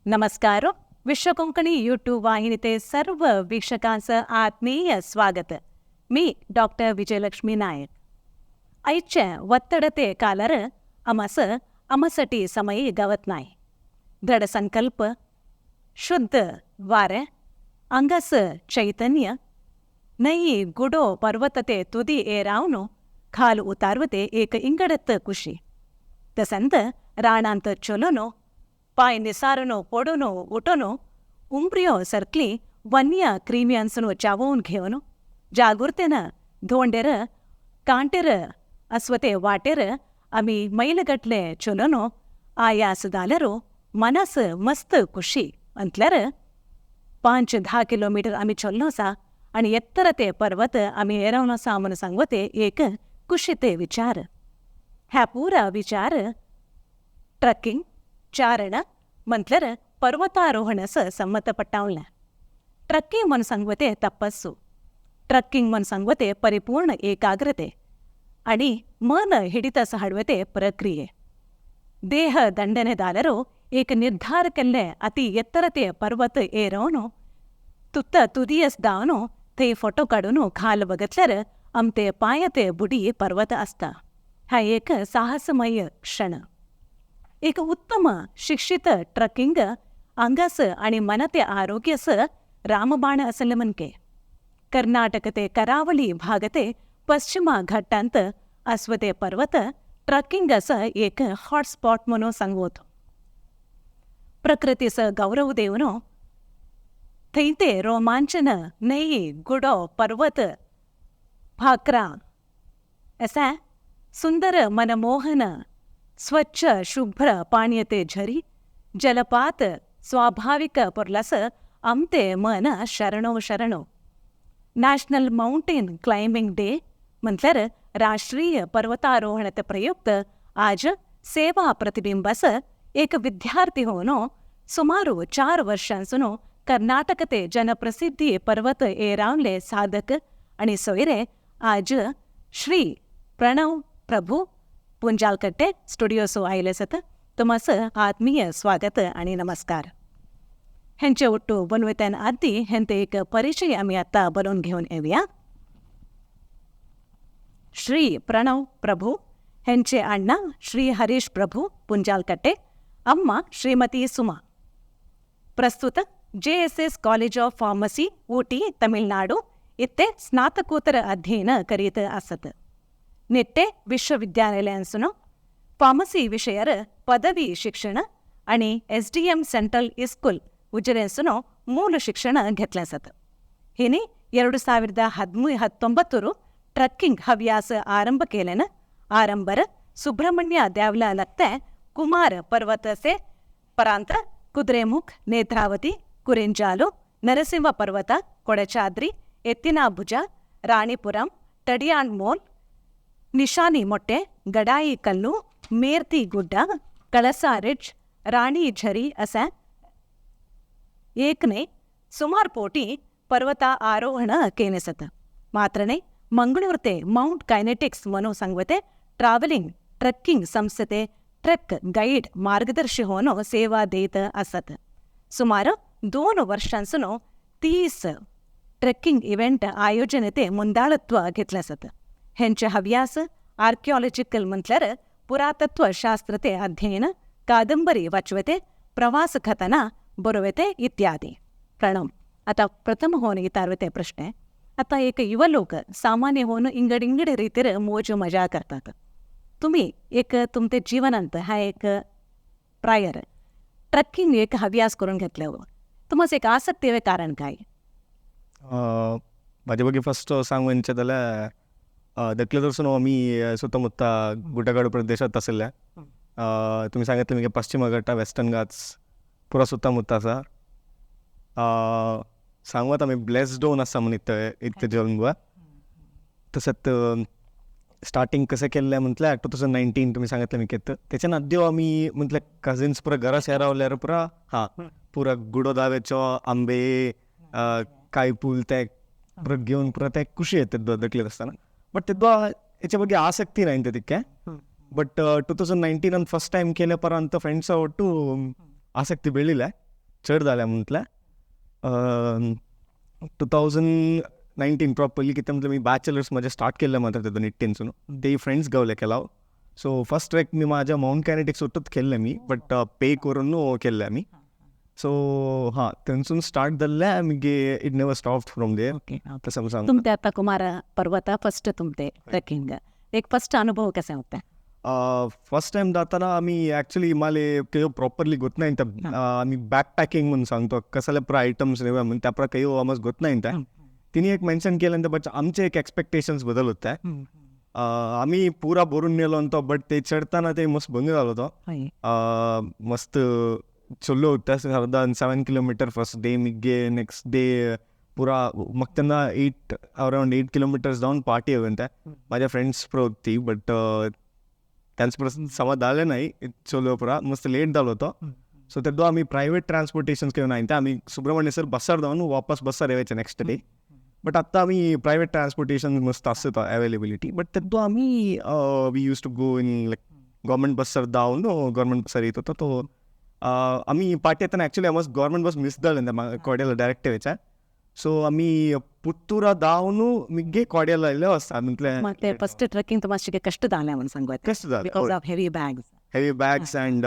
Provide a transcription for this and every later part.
नमस्कार. विश्व कोंकणी यूट्यूब वाहिनीते सर्व वीक्षकांचं आत्मीय स्वागत. मी डॉक्टर विजयलक्ष्मी नायक. आयचे ಒತ್ತಡತೆ ಕಾಲರ ಅಮಸ ಅಮಸಟಿ ಸಮಯ ಗವತ್ ನಾय. दृढ संकल्प, शुद्ध वारे, अंगस चैतन्य, नई गुडो पर्वतते तुदी एरावनो खाल उतारवते एक इंगडत कुशी. तसंत राणांत चलोनो, पाय निसारनो, पडोनो, उठोनो, उंबऱ्यो सरकली वन्य क्रिमियन्सनो चावोवन घेवन जागृतेन धोंडेर कांटेर अस्वते वाटेर आमी मैलगटले चलोनो, आयास जाल्यार मनस मस्त खुशी. अंतल्यार 5-10 किलोमीटर आमी चल्लो आसा आनी एत्तर ते पर्वत आमी एरावन आसा म्हणून सांगवते एक कुशीते विचार. ह्या पुरा विचार ट्रकिंग, चारण म्हटल्यार पर्वतारोहणस संमत पट्टावलें. ट्रकिंग म्हणून सांगवते तपस्सू, ट्रकिंग म्हणून सांगवते परिपूर्ण एकाग्रते आणि मन हिडितस हाडवते प्रक्रिये. ದೇಹ ದಂಡನೆದಾಲರು ಏಕ ನಿರ್ಧಾರ ಕೆಲ್ಲೆ ಅತಿ ಎತ್ತರತೆ पर्वत ಏರೋನು ತುತ್ತ ತುದಿಯಸ್ದಾವನು थंय फोटो काडून खाल बघतल्यार आमते पांय ते बुडी पर्वत आसता. हा एक साहसमय क्षण. एक उत्तम शिक्षित ट्रकिंग अंगास आणि मनाते आरोग्यस रामबाण असले मनके. कर्नाटक ते करावली भागते पश्चिम घट्टांत अस्वते पर्वत ट्रकिंग अस एक हॉटस्पॉट म्हणून सांगवत. प्रकृतीस गौरव देवन थंय ते रोमांचन न्हंय, गुडो, पर्वत, भाकरा असा सुंदर मनमोहन स्वच्छ शुभ्र पाणयते झरी, जलपात स्वाभाविक పొర్లस आमते मन शरणो शरणो. नॅशनल माउंटेन क्लाइम्बिंग डे म्हटल्यार राष्ट्रीय पर्वतारोहण प्रयुक्त आज सेवा प्रतिबिंबस एक विद्यार्थी होऊन सुमाರು 4 वर्षांसून कर्नाटक ते जनप्रसिद्धी पर्वत एरावले साधक आणि सोयरे आज श्री प्रणव प्रभू पुंजालकट्टे स्टुडिओसो आयले सत. तुमास आत्मीय स्वागत आणि नमस्कार. हेंचे ಒಟ್ಟು बनवत्यान आदी हेंते एक परिचय आमी आता बनवून घेऊन येऊया. श्री प्रणव प्रभू हेंचे अण्णा श्री हरीश प्रभू पुंजालकट्टे, अम्मा श्रीमती सुमा. प्रस्तुत JSS college of pharmacy, Ooty, Tamil Nadu इत्ते स्नातकोत्तर अध्ययन करीत आसत. निट्टे विश्वविद्यालयांसून फार्मसी विषयर पदवी शिक्षण आणि एसडीएम सेंट्रल इस्कूल उजरेसून ಮೂಲ ಶಿಕ್ಷಣ घेतलें आसत. हिनी 2019 ಟ್ರಕ್ಕಿಂಗ್ ಹವ್ಯಾಸ ಆರಂಭ ಕೇಲೆನ. ಆರಂಭರ ಸುಬ್ರಹ್ಮಣ್ಯ ದ್ಯಾವ್ಲ ಲತ್ತೆ ಕುಮಾರ ಪರ್ವತಸೆ ಪರಾಂತ ಕುದುರೆಮುಖ್, ನೇತ್ರಾವತಿ, ಕುರಿಂಜಾಲು, ನರಸಿಂಹ ಪರ್ವತ, ಕೊಡಚಾದ್ರಿ, ಎತ್ತಿನಭುಜ, ರಾಣಿಪುರಂ, ಟಡಿಯಾನ್ ಮೋಲ್, ನಿಶಾನಿ ಮೊಟ್ಟೆ, ಗಡಾಯಿ ಕಲ್ಲು, ಮೇರ್ತಿ ಗುಡ್ಡ, ಕಳಸಾ ರಿಡ್ಜ್, ರಾಣಿ ಝರಿ असा एकने सुमार पोटी पर्वता आरोहण केनेसत. मात्रने मंगळूर ते माउंट कायनेटिक्स म्हणून सांगवते ट्राव्हलिंग ट्रेकिंग संस्थेते ट्रेक गाईड मार्गदर्शी होऊन सेवा देत असत. सुमार 2 वर्षांसून 30 ट्रेकिंग इव्हेंट आयोजनते ಮುಂದಾಳತ್ವ घेतले आसत. हेंचे हव्यास आर्किओलॉजिकल म्हटल्यार पुरातत्व शास्त्रते अध्ययन, कादंबरी वाचवते, प्रवास कथना बरोवते इत्यादी. प्रणव, आता प्रथम होऊन इतारवते प्रश्न. आता एक युवा लोक सामान्य होऊन इंगड इंगड रीतीर मोज मजा करतात. तुम्ही एक तुमचे जीवनांत हा एक प्रायर ट्रेकिंग एक हव्यास करून घेतल्यावर तुम्हाला एक आसक्ती कारण काय? म्हाजे ಬಗ್ಗೆ फस्ट सांगू जाल्यार धाकले दर्सून आमी सुत्तमुत्ता गुड्डगाडू प्रदेशांत आशिल्ले. तुमी सांगितलें मागीर पश्चिम घाटा, वेस्टर्न घाट्स पुरो सुत्तमुत्ता आसा. सांगू आमी ब्लेस्ड होवन आसा म्हूण इतले इतले जल्म. तशेंच स्टार्टींग कशें केल्लें म्हटल्यार 2019 तुमी सांगितलें मी तेच्या आद्यो आमी म्हटल्यार कजिन्स पुरा घरा शेर रावल्यार पुरा हां पुरा गुडो दावेचो आंबे कायपूल ते पुरा घेवन पुरा ते खुशी येता धाकले आसतना. बट तेदो हेच्या ಬಗ್ಗೆ ಆಸಕ್ತಿ नाही तितके. बट 2019 फस्ट टायम केल्या परांत फ्रेंड्सा ಒಟ್ಟು ಆಸಕ್ತಿ ಬೆಳಿಲೆ. चड जालें म्हटल्यार 2019 प्रॉपरली, कितें म्हटल्यार मी बॅचलर्स म्हजें स्टार्ट केल्लें मात्र तेतून निट्टेनसून ते फ्रेंड्स गावले केलाव. सो फर्स्ट ट्रेक मी माझ्या माउंट कायनेटिक सुट्टत केल्लें मी, बट पे करून केल्लें आमी. सो हां, थंयसून स्टार्ट जाल्लें मागीर it never stopped from there. तसं सांग. तुमते आता कुमार पर्वत फर्स्ट तुमते ट्रेकिंग एक फर्स्ट अनुभव कसे होते? फर्स्ट टाइम जाताना आमी ॲक्च्युली मला काही प्रॉपरली गोत नाही. आम्ही बॅक पॅकिंग म्हणून सांगतो, कसले पुरा आयटम्स नेव्या म्हणून त्या काही आम्हाला गोत नाही. त्या तिने एक मेन्शन केलं, बट आमचे एक एक्सपेक्टेशन्स बदल होते. आम्ही पुरा भरून नेलो होतो, बट ते चढताना ते मस्त बंद झालं होतं. मस्त चललो होतं अर्धा 7 किलोमीटर फर्स्ट डे, मिगे नेक्स्ट डे पुरा मग त्यांना 8 around 8 kilometers जाऊन पार्टी हवे. माझ्या फ्रेंड्स प्रो होती, बट त्यांचं समज आलं नाही. चलो पुरा मस्त लेट झालं होतं. सो तेद्दो आम्ही प्रायव्हेट ट्रान्सपोर्टेशन घेऊन नाही, आम्ही सुब्रमण्य सर बसार जाऊन वापस बसार येवायचे नेक्स्ट डे. बट आत्ता आम्ही प्रायव्हेट ट्रान्सपोर्टेशन मस्त असतं अवेलेबिलिटी, बट तेद्दो आम्ही we used to go in like government बस्सर जाऊन गव्हर्मेंट बस्सर येत होतो. तो आम्ही पार्टी येताना ॲक्च्युली आम्हाला गव्हर्मेंट बस मिस झालं, कोड्याला डायरेक्ट येवायचा. सो आम्ही पुत्तूरा दावनु मिगे कोड्याला येयले वसता म्हटल्यार. ಮತ್ತೆ ಫಸ್ಟ್ ಟ್ರೆಕ್ಕಿಂಗ್ ತುಂಬಾ ಕಷ್ಟ ದಾಲೆ ಅವನು ಸಂಗು. ಕಷ್ಟ जालें. Because of heavy bags. Heavy bags and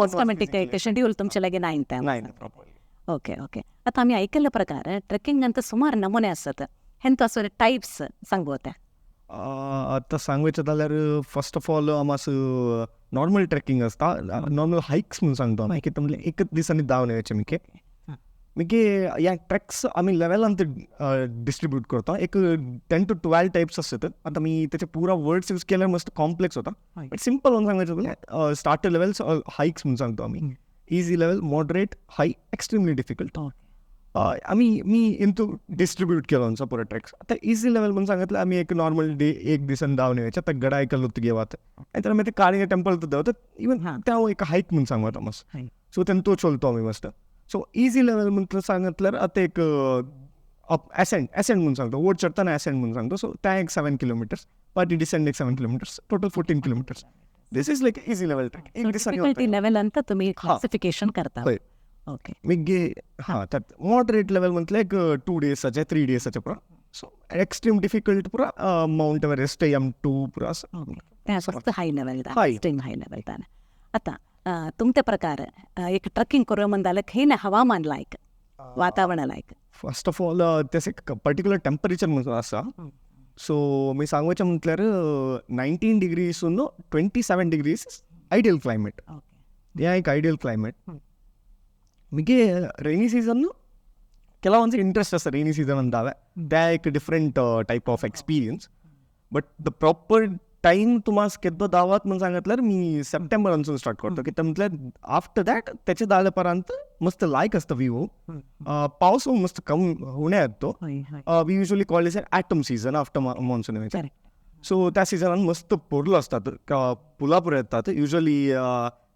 systematic schedule तुमचे लागी नाही. नाही प्रॉपरली. ओके ओके आता आम्ही ऐकल्ल्या प्रकार ट्रेकिंग ಅಂತ सुमार नमुने आसत, हेंतो असो टायप्स सांगू होते. आतां सांगूचे जाल्यार फर्स्ट ऑफ ऑल आम नॉर्मल ट्रेकिंग आसता, नॉर्मल हायक्स म्हणून सांगतो आमी. कितें म्हणल्यार एकच दिसांनी धांवन येवचें. मिगे मिगे ह्या ट्रेक्स आमी लेवलान ते डिस्ट्रीब्यूट करता. एक 10 टू 12 टायप्स आसतात. आतां आमी तेचे पुरा वर्ड्स यूज केल्यार मस्त कॉम्प्लेक्स वता, बट सिंपल म्हणून सांगायचें जाल्यार स्टार्टर लेवल्स हायक्स म्हणून सांगतो आमी, easy level, moderate, high, extremely difficult. आमी मी इंतू डिस्ट्रीब्यूट केलो आमचो पुरो ट्रेक्स. आतां इझी लेवल म्हणून सांगितलं आमी, एक नॉर्मल डे एक दिसान धांवन येवचें. आतां गडायकल घेवात नाहीतर आमी ते काळिंग टेम्पल देंवतात इवन, त्या एक हायक म्हणून सांगू वता मस्त. सो तेन्ना तो चलतो आमी मस्त. सो इझी लेवल म्हटलं सांगितल्यार आतां एक अप एसेंट एसेंट म्हणून सांगतो, वयर चडताना एसेंट म्हणून सांगतो. सो त्या एक 7 किलोमिटर्स, पाटी डिसेंट एक 7 kilometers, total 14 kilometers. This is like easy level trek, एक दिसांनी. डिफिकल्टी लेवल ಅಂತ तुम्ही क्लासिफिकेशन करता. हय. मागीर हां, त्यात मॉडरेट लेवल म्हटल्यार एक 2 डेजाचे 3 डेजाचे पुरो. सो एक्स्ट्रीम डिफिकल्ट पुरा माउंट एव्हरेस्ट M2 पुरा. ते फक्त हाय लेवल. हाय. एक्स्ट्रीम हाय लेवल ताने. आता तुमच्या प्रकार एक ट्रेकिंग करूया म्हणदाले खंय ना हवामान लायक, वातावरण लायक? फर्स्ट ऑफ ऑल तें एक पर्टिक्युलर टेम्परेचर म्हणून आसा. सो मी सांगूचें म्हटल्यार 19 डिग्रीसून 27 degrees ideal climate. हें एक आयडियल क्लायमेट. मागीर रेनी सिजन ಕೆಲವೊಂದು ಇಂಟ್ರೆಸ್ಟ್ आसता रेनी सिजन ಅಂತಾವೆ, त्या एक different type of experience. But the proper time तुम्हाला केद्दो दावात म्हणून सांगितल्यार मी सप्टेंबरानसून स्टार्ट करतो. कित्याक म्हटल्यार आफ्टर that त्याचे जाले परांत मस्त लायक आसता व्यू, पावस मस्त कम उणे येतो. हय हय We usually call is autumn season after monsoon. So त्या सिजनान मस्त पोरलो असतात, पुला पुरा येतात. युजली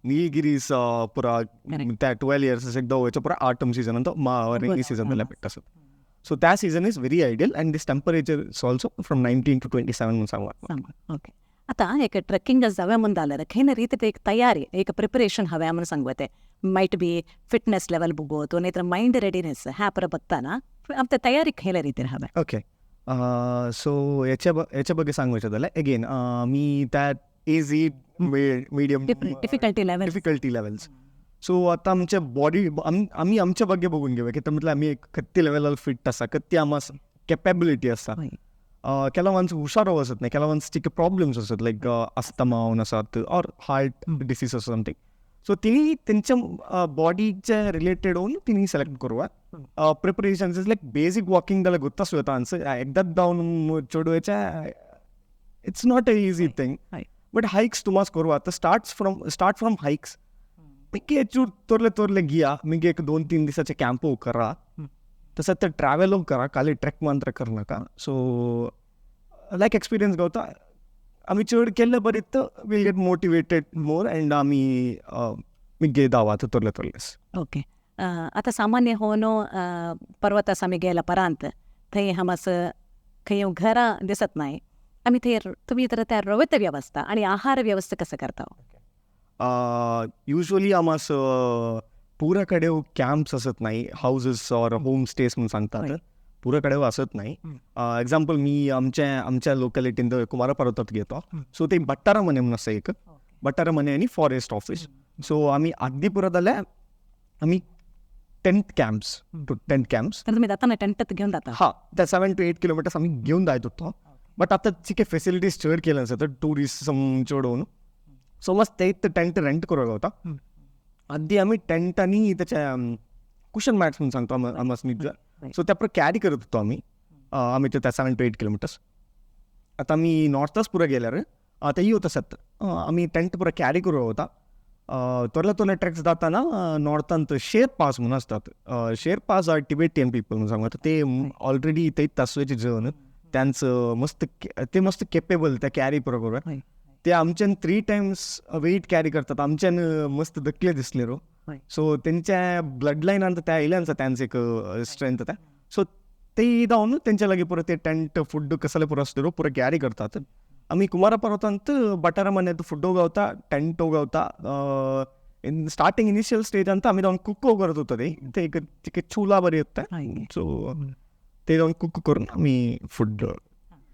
निलगिरीस पुरा त्या 12 इयर्स एकदा वयचो पुरा आटम सिजन तो रेनी सिजन जाल्यार पेट्टा. सो त्या season is very ideal and this temperature is also from 19 to 27 म्हणून सांगू. सांग. ओके, आता एक ट्रेकिंग जाव्या म्हणून जाल्यार खंय ना रीत एक तयारी, एक प्रिपरेशन हव्या म्हणून सांगू ते. मायट बी फिटनेस लेवल बघतो, नाहीतर माइंड रेडीनेस ह्या पर बघताना आमच्या तयारी खंयल्या रीतीन हव्या? ओके, सो याच्या ಬಗ್ಗೆ सांगूचे जाल्यार अगेन मी त्या easy, medium, difficulty level. Difficulty levels. So आता आमच्या बॉडी आमी आमच्या ಬಗ್ಗೆ बघून घेवया की म्हटल्यार आमी एक कत्ती लेवलार फिट आसा, कत्ती आमा कॅपेबिलिटी आसा. ಕೆಲವೊಂದು ಹುಷಾರು ಆಸತ್ नाही, ಕೆಲವೊಂದು ಚಿಕ್ಕ प्रॉब्लेम्स आसत लायक अस्थमा आसात ऑर हार्ट डिसीज आसा समथींग. सो तिनी तेंच्या बॉडीचे रिलेटेड होऊन तिनी सिलेक्ट करूया. Preparation is like basic walking जाल्यार गोत्तास वता आन्सर. एकदाच जावन चडवायच्या it's not a easy thing. But hikes तुम्हास करू. आता स्टार्ट फ्रॉम हायक्स, मागीर चूर तोरले तोरले गिया, मागीर एक 2-3 दिसाचे कॅम्पो करा, तसं ते ट्रॅव्हल करा, खाली ट्रेक मात्र कर नाका. सो लायक एक्सपिरियन्स गावता. आमी चड केल्ले बरीत we'll get motivated more and आमी मागीर धांवात तोरले तोरलेस. ओके, आता सामान्य होनो पर्वतास आमी गेला परांत थंय हमस खंय घरां दिसत नाही. आमी थंय तुमी तर त्या रवत व्यवस्था आणि आहार व्यवस्था कसं करता? युजली आमास पुरा कडेन कॅम्प्स असत नाही, हाऊसेस ऑर होम स्टेस म्हणून सांगतात, पुरा कडेन असत नाही. एक्झाम्पल, मी आमच्या आमच्या लोकॅलिटीन कुमारा पर्वतात घेतो. सो ते बट्टारा मने म्हणून आसा एक, बट्टारा मने आनी फॉरेस्ट ऑफिस. सो आमी आद्दी पुरा जाल्यार आमी टेंट कॅम्प्स, टेंट कॅम्प्स. तर तुम्ही जाताना टेंटात घेऊन जाता? हा, त्या 7 टू 8 किलोमिटर्स आमी घेवन जायत होतो. बट आतां चिके फेसिलिटीज चड केले आसा तर टुरिझम चड होवन सो मस्त ते टेंट रेंट करूंक गावता. आदी आमी टेंट आनी त्याच्या कुशन मॅट्स म्हणून सांगतो आमी. सो त्या कॅरी करत होतो आमी आमी ते त्या 7 टू 8 किलोमिटर्स. आता आमी नॉर्थाच पुरा गेल्यार तेय तशेंच आमी टेंट पुरा कॅरी करूंक गावता. थोडे थोडे ट्रेक्स जाताना नॉर्थांत शेर पास म्हणून असतात. शेर पास आर टिबेटियन पीपल म्हणून सांगता. ते ऑलरेडी ते तसवेचे जण, त्यांचं मस्त ते मस्त केपेबल त्या कॅरी पुरो करूं. ते आमच्यान 3 टायम्स वेट कॅरी करतात. आमच्यान मस्त दकले दिसले रो. सो तेंच्या ब्लड लायनान त्या येयल्यान त्यांचं एक स्ट्रेंथ त्या. सो ते जावन तेंच्या लागीं पुरो ते टेंट, फूड कसले पुरो आसता रो, पुरो कॅरी करतात. आमी कुमारा पर्वतांत बटारा मन्यांत फूड गावता, टेंट गावता. इन स्टार्टिंग इनिशियल स्टेजांत आमी जावन कुक करत होतो. ते ते एक तिके चुला बरी येता. सो ते जावन कुक करून आमी फूड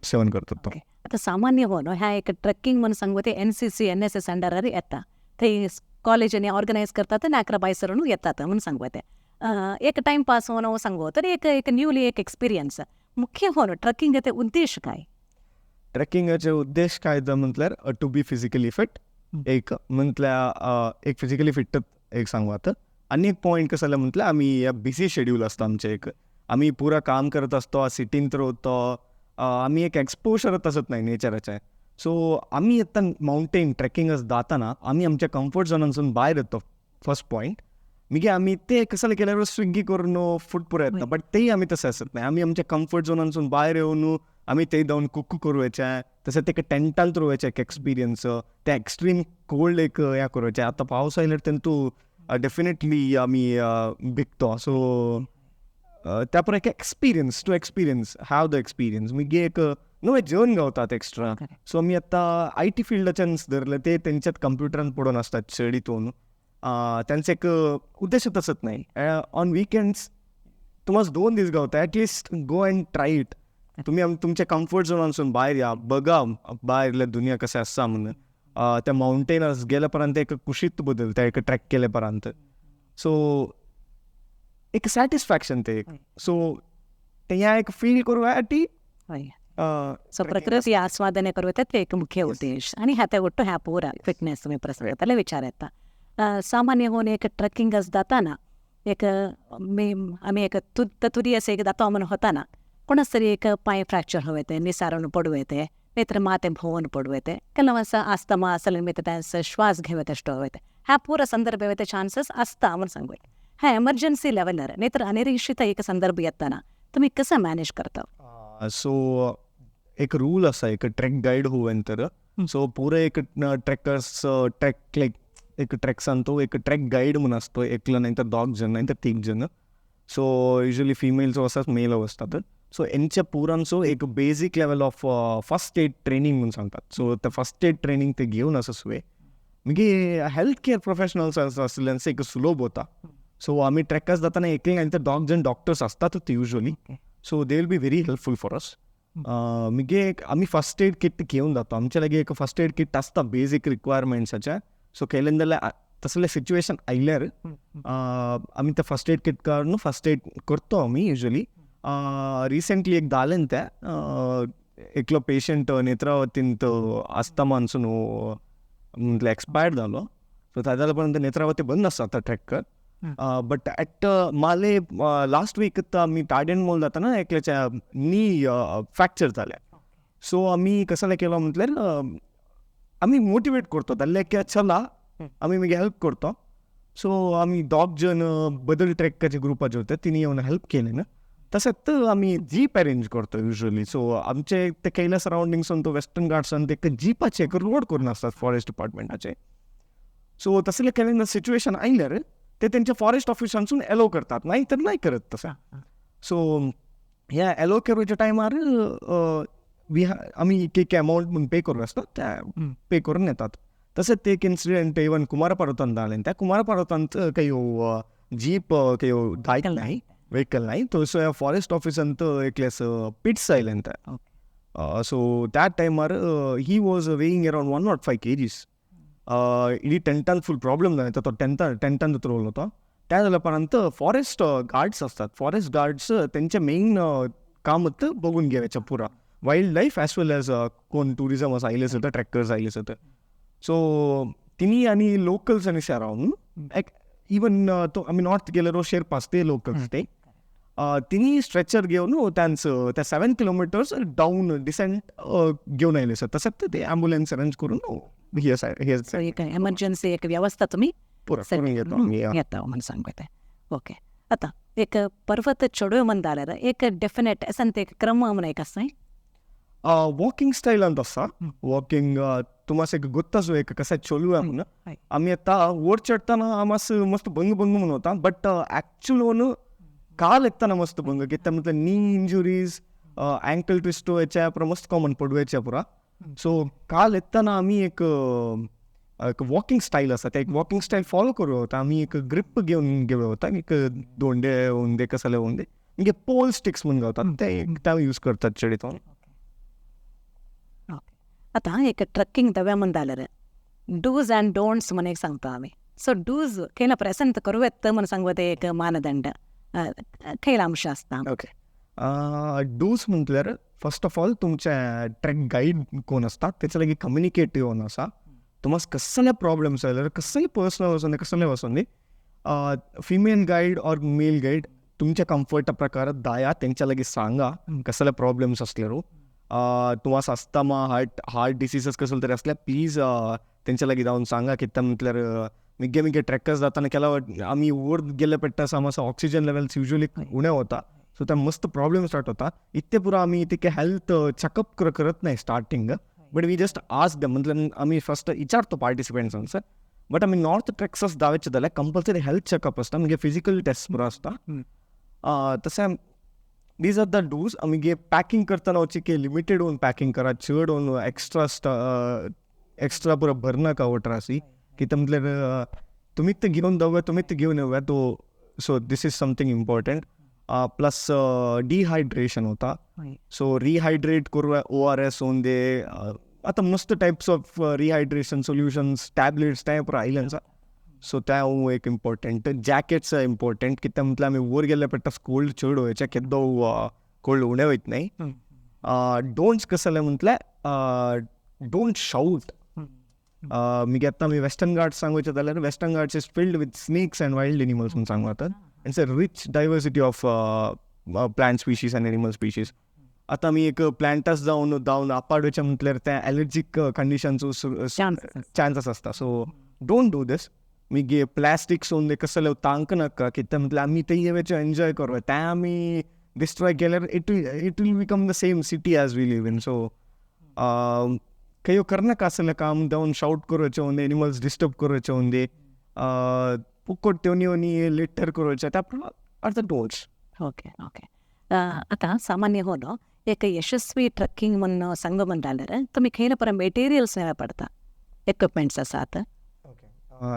सेवन करत होतो. आता सामान्य हो न्हू, ह्या एक ट्रेकिंग म्हणून सांगू ते एनसीसी, एनएसएस अंडरार येता. थंय कॉलेजींनी ऑर्गनायज करतात आनी अकरा बाय सरून येतात म्हणून सांगू ते. एक टायमपास होऊन सांगू तर एक एक न्यूली एक एक्सपिरियन्स. मुख्य हो ट्रेकिंग ते उद्देश काय? ट्रेकिंगाचे उद्देश काय तर म्हटल्यार टू बी फिजिकली फिट एक म्हटल्या, एक फिजिकली फिट एक सांगू आतां. आनी एक पॉयंट कसं जालें म्हटल्यार आमी बिजी शेड्यूल आसता आमचें एक. आमी पुरा काम करत असतो, सिटींत रावतो, आमी एक एक्सपोजरच आसत नाही नेचराचें. सो आमी आतां मावंटेन ट्रेकिंग जाताना आमी आमच्या कम्फर्ट झोनांसून भायर येतो, फर्स्ट पॉयंट. मागीर आमी ते कसले केल्यार स्विगी करून फूड पुरो येता, बट तेय आमी तशें आसत नाही. आमी आमच्या कम्फर्ट झोनांसून भायर येवन आमी ते जावन कुक करूं, तशें तेका टेंटांत रोवचें एक एक्सपिरियन्स, ते एक्स्ट्रीम कोल्ड एक हें करूचें. आतां पावस आयल्यार तेंतू डेफिनेटली आमी भिकतो. सो त्या पर एक experience, to experience, have the experience. मागीर एक नवें जेवण गावतात एक्स्ट्रा. सो आमी आतां IT फिल्डाच्यान धरलें ते तेंच्यात कंप्युटरान पडून आसतात चड हितून. त्यांचे एक उद्देशच आसत नाही. ऑन विकेंड्स तुम्हाला 2 दीस गावता, at least go and try it. तुम्ही तुमच्या कम्फर्ट झोनांसून भायर या, बघा भायरले दुनिया कशें आसा म्हणून. त्या मावंटेनास गेल्या पर्यंत एक कुशीत बदलता एक ट्रॅक केल्या पर्यंत. सो एक सॅटिस्फॅक्शन ते एक. सो ते ह्या एक फील करूं ती. सो प्रकृती आस्वादने करूं ते एक मुख्य उद्देश आणि ह्या ते ಒಟ್ಟು ह्या पूरा फिटनेस तुम्ही प्रसंगातले विचार येता. सामान्य होऊन एक ट्रेकिंग जाताना एक मी आमी एक तुरी असे एक जातो म्हणून होताना कोणाच तरी एक पाय फ्रॅक्चर हवे ते, निसारून पडू येते, नाहीतर माथे भोवून पडू येते. ಕೆಲವು आस्तमा असेल निमित्त त्यांचा श्वास घेवे कष्ट हवे. ह्या पूरा संदर्भ ते चान्सेस असता म्हणून सांगू. ह्या एमर्जन्सी लेवलर नाहीतर अनिरीक्षित एक संदर्भ येताना तुम्ही कसं मॅनेज करता? सो एक रूल आसा एक ट्रेक गायड होवन तर. सो पुरे एक ट्रेकर्स ट्रेक लायक एक ट्रेक्सान तो एक ट्रेक गायड म्हणून असतो, एकलो नाही तर दोग जण नाही तर तीग जण. सो युजली फिमेल्स आसतात, मेल आसतात. सो हेंच्या पुरांचो एक basic level of first aid training म्हणून सांगतात. सो ते फर्स्ट एड ट्रेनिंग ते घेवन आसा सुवे मागीर हेल्थ केअर प्रोफेशनल्स आसल्यान एक सुलभ होता. सो आमी ट्रेकर्स जाताना एकले नाही तर दोग जण डॉक्टर्स असतातच usually. So they will be very helpful for us. मागीर एक आमी फर्स्ट एड किट घेवन जाता. आमच्या लागीं एक फर्स्ट एड किट आसता बेजीक रिक्वायरमेंट्साचे. सो केलें जाल्यार तसलें सिच्युएशन आयल्यार आमी ते फर्स्ट एड किट काडून फर्स्ट एड करतो आमी युजली. रिसेंटली एक जालें तें, एकलो पेशंट नेत्रावतींत आस्तमानसून म्हटल्यार एक्सपायर्ड जालो. सो ताज्या पर्यंत नेत्रावती बंद आसा आतां ट्रेकर. बट एट माले लास्ट वीक आमी टार्डन मोल जाताना एकल्याच्या नी फ्रॅक्चर जालें. सो आमी कसलें केलो म्हटल्यार आमी मोटिवेट करतो जाल्यार की चला, आमी मागीर हेल्प करतो. सो आमी दोग जण बदल ट्रेकाचे ग्रुपाचे होते, तिणी येवन हेल्प केले ना. तशेंच आमी जीप अरेंज करतो युजली. सो आमचे ते कैला सरावंडिंग्सान तो वेस्टर्न घाट्सान ते जिपाचे एक रोड करून आसतात फॉरेस्ट डिपार्टमेंटाचे. सो तसले केन्ना सिच्युएशन आयल्यार ते तेंच्या फॉरेस्ट ऑफिसांसून एलो करतात, नाही तर नाही करत तसं. सो ह्या एलो करूच्या टायमार we आमी एक एक अमावंट म्हणून पे करून आसता, त्या पे करून येतात. तशेंच ते एक इन्सिडंट इवन कुमार पर्वतांत जालें. त्या कुमार पर्वतांत काही जीप जायत नाही, व्हेकल नाही. थंयसर फॉरेस्ट ऑफिसान एकलेस पिट्स आयलें ते. सो त्या टायमार he was weighing around 105 kgs. ED टेंटान full problem जालें. तो टेंटान उतरवलो तो. त्या जाल्या उपरांत फॉरेस्ट गार्ड्स असतात. फॉरेस्ट गार्ड्स तेंचे मेन कामच बघून घेवायचें पुरा wild life as well as कोण टुरिजम आसा आयले सुद्दां, ट्रॅकर्स आयले सुद्दां. सो तिनी आनी लोकल्स आनी रावन एक इवन तो आमी नॉर्थ गेल्यार शेर्पास ते लोकल्स ते तिनी स्ट्रेचर घेवन त्यांचं त्या 7 किलोमिटर्स डावन डिसेंट घेवन आयले सर. तशेंच ते ॲम्ब्युलन्स अरेंज करून हे हे सो एक एमर्जन्सी एक व्यवस्था तुमी पुरा करून घेतो आमी. घेता म्हणून सांगू येता. ओके, आतां एक पर्वत चढूय म्हण जाल्यार एक डेफिनेट असां एक क्रम म्हणून एक आसा. वॉकिंग स्टायल ಅಂತ आसा. वॉकिंग तुम्हाला एक ಗೊತ್ತಸು एक कसं चलूया म्हणून. आमी आता वर चढताना आमास मस्त भंग भंग म्हणून होता, बट ॲक्च्युअल काल येताना मस्त भंग कित्या म्हटलं नी इंजुरीज, अँकल ट्विस्ट याच्या पुरा मस्त कॉमन पडवेच्या पुरा. सो काल येताना आमी एक एक वॉकिंग स्टायल आसा, ते एक वॉकिंग स्टायल फॉलो करू होता. आमी एक ग्रिप घेवन घेवया होता, एक दोंडे उंदे कसले उंदे म्हणजे पोल स्टिक्स म्हणून गावतात ते, ते यूज करतात चडीत. आतां एक ट्रॅकिंग दव्या म्हण जाल्यार डूज अँड डोंट्स म्हण एक सांगता आमी. सो डूज खंयला प्रेसंत करूं येता म्हण सांगू ते एक मानदंड खंयला अंश आसता? ओके, डूज म्हटल्यार फर्स्ट ऑफ ऑल तुमचे ट्रॅक गायड कोण आसता तेच्या लागीं कम्युनिकेट येवन आसा. तुम्हाला कसले प्रॉब्लेम्स जाल्यार, कसलेय पर्सनल वचोन, कसलेय वचोन दी, female guide or male guide तुमच्या कम्फर्टा प्रकार दाया, तेंच्या लागीं सांगा कसले प्रॉब्लेम्स असल्यार. तुम्हाला अस्थमा, हार्ट डिसिजीस कसले तरी असल्यार प्लीज तेंच्या लागीं जावन सांगा. कित्याक म्हटल्यार मिगे मिगे ट्रेकर्स जाताना केला आमी वर गेले पेट्टा आसा ऑक्सिजन लेवल्स युजली उणे वता, सो ते मस्त प्रॉब्लेम स्टार्ट होता. इतके पुरो आमी तिके हेल्थ चॅकअप करत नाही starting, but we just ask them. म्हटल्यार आमी फर्स्ट विचारतो पार्टिसिपंट्सांक. बट आमी नॉर्थ ट्रेक्सस धांवचे जाल्यार कंपल्सरी हेल्थ चॅकअप आसता, म्हणजे फिजिकल टेस्ट पुरो आसता. तशें these are the dos. आमगे पॅकिंग करतना वचचे की लिमिटेड ओन पॅकिंग करा, चड ओन एक्स्ट्रा एक्स्ट्रा पुरो भरनाका वटरासी. कितें म्हटल्यार तुमीच ते घेवन धांवया, तुमीच ते घेवन येवया तो. So this is something important. Plus dehydration होता, सो रिहायड्रेट करूया. ORS होऊन दे, आता मस्त types of rehydration solutions, tablets ते पुरो आयले आसा. सो ते एक इम्पॉर्टंट. जॅकेट्स इम्पॉर्टंट, कित्याक म्हटल्यार आमी वयर गेले पडटा कोल्ड चड वयचे, केदो कोल्ड उणें वयत न्हय. डोंट्स कशें जालें म्हटल्यार don't shout. मागीर आतां आमी वेस्टर्न घाट्स सांगूचे जाल्यार Western Ghats is filled with snakes and wild animals म्हूण सांगू वतात. It's a rich diversity of plant species and animal species. आतां आमी एक प्लांटस जावन धांवन आपाडोचे म्हटल्यार ते एलर्जीक कंडिशन्स चान्सीस आसता. So don't do this. मागीर प्लास्टिक्स होवन कसले तांक नाका, कित्याक म्हटल्यार आमी ते एन्जॉय करूया, ते आमी डिस्ट्रॉय केल्यार it will become the same city as we live in. So खंय करनाका आसलें काम, धांवन शावट करूचे हुंदे, एनिमल्स डिस्टर्ब करूचे हुंदे, फुकट तेवनी वनी लिटर करूचे, त्या are the don'ts. Okay okay आतां सामान्य हो एक यशस्वी ट्रेकिंग म्हण सांगू म्हण जाल्यार तुमी खंयला परत मेटेरियल्स नेवे पडता, इक्विपमेंट्स आसात?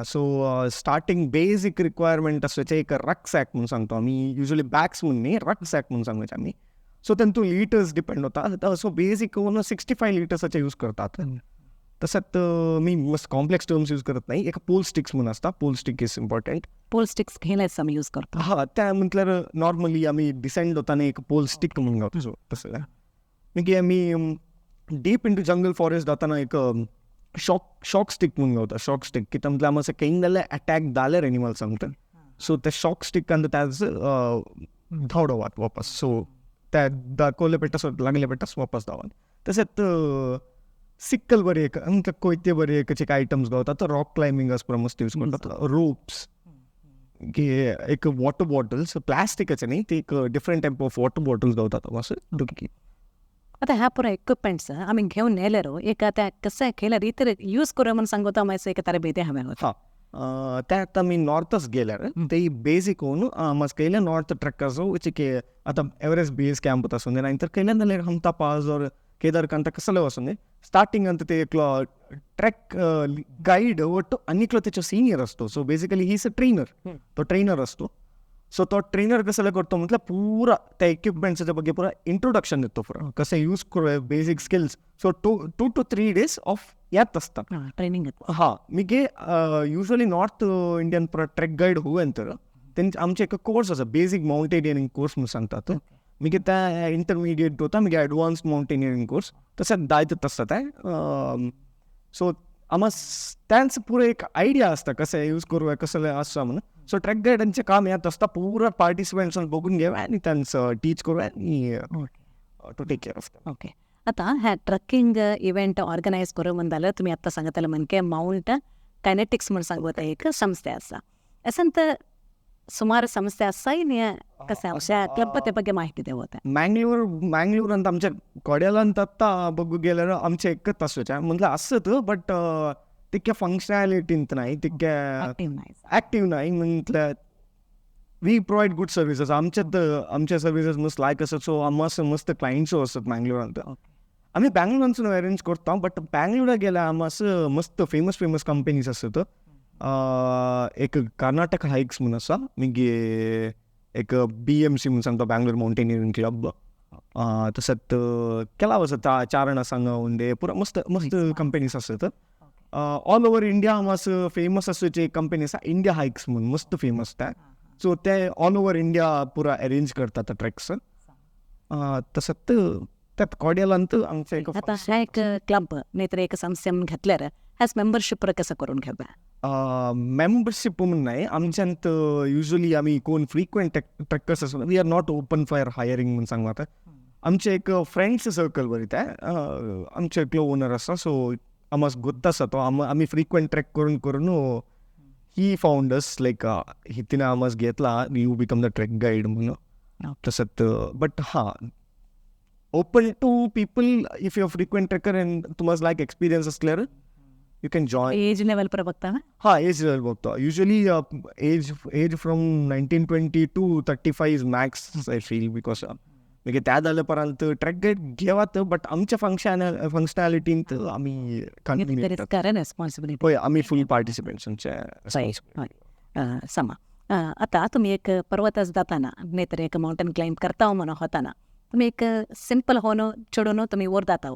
सो स्टार्टींग बेजीक रिक्वायरमेंट आसचे एक रक सॅक म्हणून सांगतो आमी. युजली बॅग्स म्हणून न्ही, रक सॅक म्हणून सांगूचे आमी. सो तेंतू लिटर्स डिपेंड होता. सो बेजीक 65 लिटर्साचे यूज करतात. तशेंच मी मस्त कॉम्प्लेक्स टर्म्स यूज करत नाही. एक पोल स्टिक्स म्हणून असता, pole stick is important. Pole sticks खंयला आमी यूज करतो? हा, त्या म्हटल्यार नॉर्मली आमी डिसेंड वताना एक पोल स्टीक म्हणून गावता. सो तसं मागीर आमी डीप इंटू जंगल फॉरेस्ट जाताना एक शॉक स्टिक म्हणून गावता. शॉक स्टिक कित्याक म्हटल्यार आमी खंय जाल्यार अटॅक जाल्यार एनिमल्स सांगता, सो ते शॉक स्टिक आनी त्याच धांवडवात वापस. सो त्या दाखवले पेट्टा, लागले पेट्टा वापस धांवात. तशेंच सिक्कल बरी एक, आमकां कोयते बरी एक एक आयटम्स गावतात. रॉक क्लायबिंग मस्त यूज करतात. रोप्स की एक वॉटर बॉटल्स, प्लास्टिकाचे न्ही, ते एक different type of water bottles गावतात मातसो. आतां ह्या पुरो इक्विपमेंट्स आमी घेवन येयल्यार एक आतां कशें खंयल्या रितीर यूज करूं म्हूण सांगता मातसो एक तरबेती हांवें. हां, ते आतां आमी नॉर्थच गेल्यार ते बेजीक होवन मातसो खंयले नॉर्थ ट्रेकर्स वचचे, आतां एवरेस्ट बेज कॅम्प आसूं नातर खंयल्यान जाल्यार हमता पास ऑर केदारकांत कसले वचून दी, स्टार्टिंग ಅಂತ ते एकलो ट्रेक गाईड वट्टू आनिकलो त्याचो सिनियर असतो. So basically he is a trainer. तो ट्रेनर असतो. सो तो ट्रेनर कसं करतो म्हटलं, पुरा त्या इक्विपमेंट्सच्या ಬಗ್ಗೆ पुरा इंट्रोडक्शन देतो, पुरा कसं यूज करू, basic skills. So 2 to 3 days of यात असतात. ट्रेनिंग. हां, मिगे युजली नॉर्थ इंडियन पुरा ट्रेक गाईड हो अंतर तेंचे आमचे एक कोर्स आसा, बेजीक मावंटेनियरींग कोर्स म्हणून सांगतात. मागीर त्या इंटरमिडिएट वता, मागीर एडवान्स मावंटेनियरींग कोर्स, तशें जायत आसता तें. सो आमा त्यांचं पुरो एक आयडिया आसता कशें यूज करूया, कसं आसा म्हणून. सो ट्रेक गायडांचें काम हेंच आसता, पुरा पार्टिसिपंट्सान बघून घेवया आनी त्यांचं टीच करूया आनी to take care of. Okay, आता ह्या ट्रकिंग इव्हेंट ऑर्गनायज करू म्हणटाले तुमी आत्तां सांगताले म्हणजे मावंट कायनेटिक्स म्हूण सांगता एक संस्था आसा. असन तर सुमार संस्था आसा न्ही, कशें अशा क्लब ते ಬಗ್ಗೆ माहिती देवता. मँगलोर मँगलोर ಅಂತ आमच्या कोड्यालांत आत्ता बघू गेल्यार आमचे एकच आसूचे म्हटलं आसत, बट तितक्या फंक्शनॅलिटींत नाही तितक्या. ऍक्टिव्ह नाही. ॲक्टिव्ह नाही म्हटलं. We provide good services आमच्यात, आमच्या सर्विसीस मस्त लायक आसत. सो आमकां मस्त क्लायंट्सो आसत मँगलोरांत. आमी बँगलोरांतसून अरेंज करता, बट बँगलोरा गेल्यार आमकां मस्त फेमस फेमस कंपनीज आसत. एक कर्नाटक हायक्स म्हणून आसा, मागीर एक बीएमसी म्हणून सांगता, बँगलोर मावंटेनियरींग क्लब. तशेंच केलाव आसा, चारण संघ उंदे, पुरा मस्त मस्त कंपनीज आसत. ऑल ओवर इंडिया आमकां फेमस आसूची एक कंपनी आसा, इंडिया हायक्स म्हणून, मस्त फेमस ते. सो ते ऑल ओवर इंडिया पुरा अरेंज करतात ट्रेक्स. तसंच त्यात कोड्यालांत आमचे एक आता ह्या एक क्लब नाहीतर एक संस्थे म्हणून घेतल्यार ह्याच मेंबरशिप कसं करून घेवया? मेंबरशीप म्हणून नाही. आमच्यांत युजली आमी कोण फ्रिक्वेंट ट्रेकर्स आसना. We are not open for hiring म्हणून सांगू. आतां आमचे एक फ्रेंड्स सर्कल बरी ते आमचे एकलो ओनर आसा. सो आमकां गोत्त आसा तो, आमी फ्रिक्वेंट ट्रेक करून करून ही फाउंड अस लायक तिणें आमकां घेतला, you become the trek guide म्हणून. तसंच बट हां, open to people if you frequent trekker and तुम्हाला लायक एक्सपिरियन्स असल्यार you can join. Age level पर बघता? हां, एज लेवल बघतो. Usually age from 19, 20 to 35 is max, I feel, because मागीर त्या जाल्या उपरांत ट्रेक गायड घेवात, बट आमच्या फंक्शनॅलिटींत आमी कंटिन्यू कारण रेस्पॉन्सिबिलिटी. पळय, आमी फूल पार्टिसिपंट्सांचे. हय, समा. आता तुम्ही एक पर्वतास जाताना नाहीतर एक माउंटन क्लाइंब करता म्हणून होताना, तुम्ही एक सिंपल होऊन चढून तुम्ही वर जाता,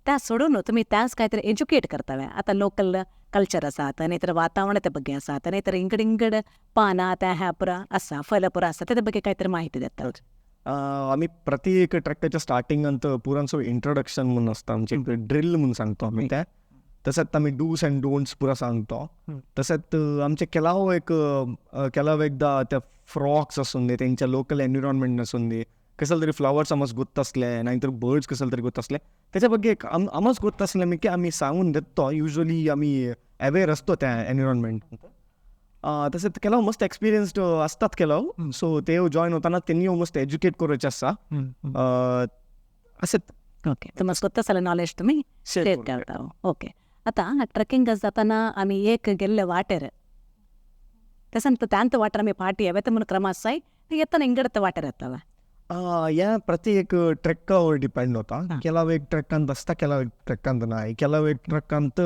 त्या सोडून तुम्ही त्याच काहीतरी एज्युकेट करतावे. आता लोकल कल्चर आसात, नाहीतर वातावरण त्या ಬಗ್ಗೆ आसात, नाहीतर इंगड इंगड पानां त्या ह्या पुरा आसा, फल पुरा आसा, त्याच्या ಬಗ್ಗೆ काहीतरी माहिती देता. आम्ही प्रति एक ट्रेकाच्या स्टार्टिंगांत पुरांचो इंट्रोडक्शन म्हणून असता, आमचे ड्रिल म्हणून सांगतो आम्ही त्या. तसंच आम्ही डूस अँड डोंट्स पुरा सांगतो. तसंच आमचे केलाव एक केलाव एकदा त्या फ्रॉक्स आसून दे, तेंच्या लोकल एनविरॉनमेंट आसून दे, कसले तरी फ्लावर्स आमकां गोत्त आसले, नाहीतर बर्ड्स कसले तरी गोत्त आसले, त्याच्या ಬಗ್ಗೆ एक आमकां गोत्त आसले की आमी सांगून देतो. युजली आमी अवेर असतो त्या एनविरॉनमेंट. तशेंच केलाव मस्त एक्सपिरियन्स्ड असतात केलाव. सो ते जॉईन होताना त्यांनी मस्त एज्युकेट करूचे आसा अशेंच. ओके, तुम्हाला स्वतः नॉलेज तुम्ही शेअर करता. ओके, आता ट्रेकिंग जाताना आमी एक गेल्ले वाटेर तसं त्यांत वाटर आमी फाटी येता म्हणून क्रम आसाय, येताना इंगडत वाटेर येतावे? या प्रति एक ट्रेकावर डिपेंड होता. केलाव एक ट्रेकांत आसता, केलाव एक ट्रेकांत नाही. केलाव एक ट्रेकांत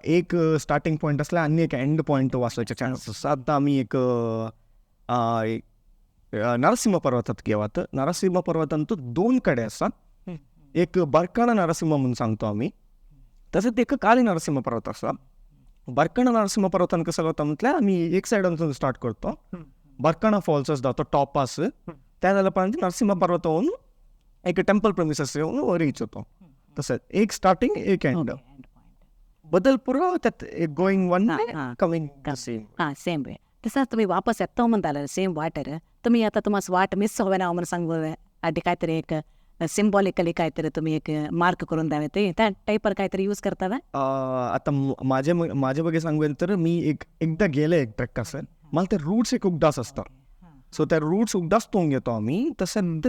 एक स्टार्टिंग पॉयंट असला आणि एक एंड पॉयंट वाचवायचे चान्स आसा. आतां आमी एक नरसिंह पर्वतात घेवात. नरसिंह पर्वतांत दोन कडे आसा. एक बरकाणा नरसिंह म्हणून सांगतो आमी, तशेंच एक काली नरसिंह पर्वत आसा. बरकाणा नरसिंह पर्वतान कसं जाता म्हटल्यार आमी एक सायडानसून स्टार्ट करतो, बरकाणा फॉल्स आसता तो टॉपास, त्या जाल्या उपरांत नरसिंह पर्वतावरून एक टेम्पल प्रेमिसेस येवन रीच होतो. तशेंच एक स्टार्टिंग एक एंड बदल पुरो त्यात, एक गोईंग वन, कमिंग सेम. हां, सेम वे. तसंच तुम्ही वापस येता म्हणताले सेम वाटर, तुम्ही आता तुम्हाला वाट मिस होवे ना म्हणून सांगू आधी काहीतरी एक सिम्बॉलिकली काहीतरी तुम्ही एक मार्क करून द्यावे, ते त्या टाईपर काहीतरी यूज करता? आता माझ्या माझ्या ಬಗ್ಗೆ सांगू तर मी एक एकदा गेले एक ट्रेक असेल, मला ते रूट्स एक उगडास असतात. सो त्या रूट्स उगडास तोंड घेतो आम्ही. तशेंच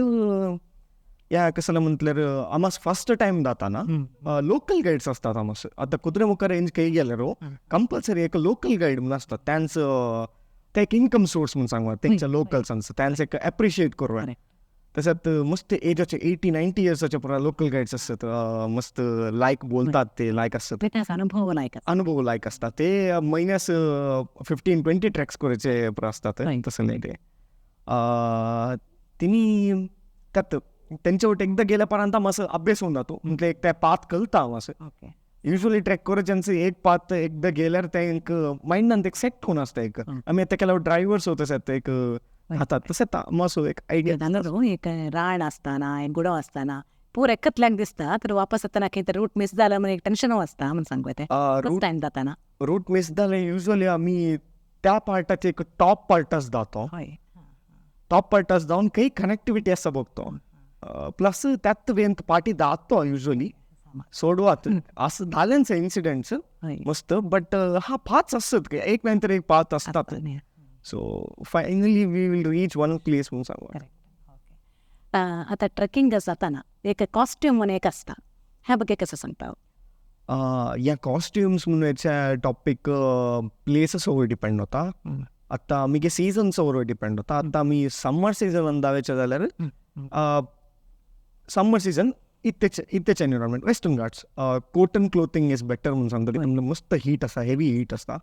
या कसं म्हटल्यार आमकां फर्स्ट टायम जाताना लोकल गायड्स असतात आमकां. आतां कुत्रेमुखा रेंज खंय गेल्यार कंपल्सरी एक लोकल गायड म्हणून आसता. त्यांचं ते एक इन्कम सोर्स म्हणून सांगू तेंच्या लोकल्सांचो, त्यांचं एक एप्रिशिएट करूया. तसंच मस्त एजाचे 80-90 इयर्साचे पुरा लोकल गाईड्स असतात, मस्त लायक बोलतात ते, लायक असतात. त्याचा अनुभव लायक अनुभव लायक असतात ते. महिन्यास 15-20 ट्रॅक्स करायचे पुरा असतात. तसं नाही ते तिने त्यात त्यांच्यावर एकदा गेल्यापर्यंत असं अभ्यास होऊन जातो, म्हणजे एक त्या पाथ कळता असं. युजली ट्रॅक करायच्यांचं एक पाथ एकदा गेल्यावर त्या एक माइंड एक सेट होऊन असतं एक. आम्ही आता ಕೆಲವು ड्रायव्हर्स होत असतात एक हातात, तसं मस्त एक आयडिया. एक रान असताना एक गुडो असताना पूर एकतल्याक दिसता, तर वापस येताना खंय रूट मिस जाला म्हणून एक टेन्शन आसता म्हणून सांगू ते रूट टायम जाताना. रूट मिस जालें युजली आमी त्या पार्टाचे एक टॉप पार्टच जातो, टॉप पार्टास जावन काही कनेक्टिविटी आसा बघतो, प्लस त्यात वेंत पार्टी दातो युजली सोडवात असं झालेंच इन्सिडेंट्स मस्त. बट हा पाच असतात, एक नंतर एक पाच असतात. So finally we will reach one place म्हणून सांगू. आता ट्रेकिंग जाताना एक कॉस्ट्यूम म्हणून एक असता, ह्या ಬಗ್ಗೆ कसं सांगता? या कॉस्ट्युम्स म्हणून याच्या टॉपिक प्लेसेसवर डिपेंड होता. आता आमगे सीजन्सवर डिपेंड होता. आता आमी समर सीजन दावेचे जाल्यार समर सीजन इत्तेचे इत्तेचे environment Western Ghats cotton clothing is better म्हणून सांगता. तितून मस्त हीट आसा, हेवी हीट आसता.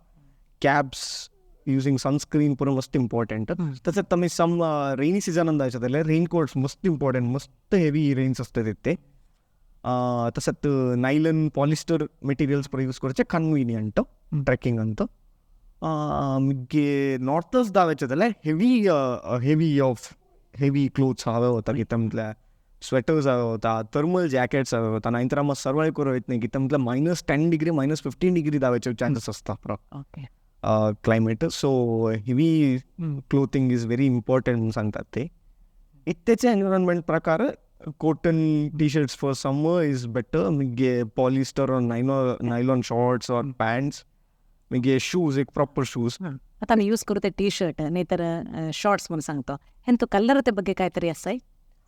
कॅप्स युजींग सनस्क्रीन पुरो मस्त इम्पॉर्टंट. तशेंच आमी सम रेनी सिजनान जायचे जाल्यार रेनकोट्स मस्त इम्पॉर्टंट, मस्त हेवी रेन्स आसता तिथे. तशेंच नायलन पॉलिस्टर मटेरियल्स पुरो यूज करचे कन्विनियंट ट्रेकिंग अंत. मागीर नॉर्थच धांवायचें जाल्यार heavy heavy of heavy clothes हावे वता, कितें म्हटल्यार स्वेटर्स हवे वता, थर्मल जॅकेट्स हवे वता. नाहीतर आमी सर्वायव करूं येत नाही, कितें म्हटल्यार -10 डिग्री -15 डिग्री धांवायचे चान्सीस आसता okay climate. So heavy clothing is very important म्हणून सांगतात ते. इत्तेचे एनवायरमेंट प्रकार cotton T shirts for summer is better. मागीर polyester or nylon shorts or pants, मागीर शूज एक प्रॉपर शूज. आता आमी यूज करू ते टी शर्ट नाही तर शॉर्ट्स म्हणून सांगतो. हेंतु कलर ते ಬಗ್ಗೆ काहीतरी असाय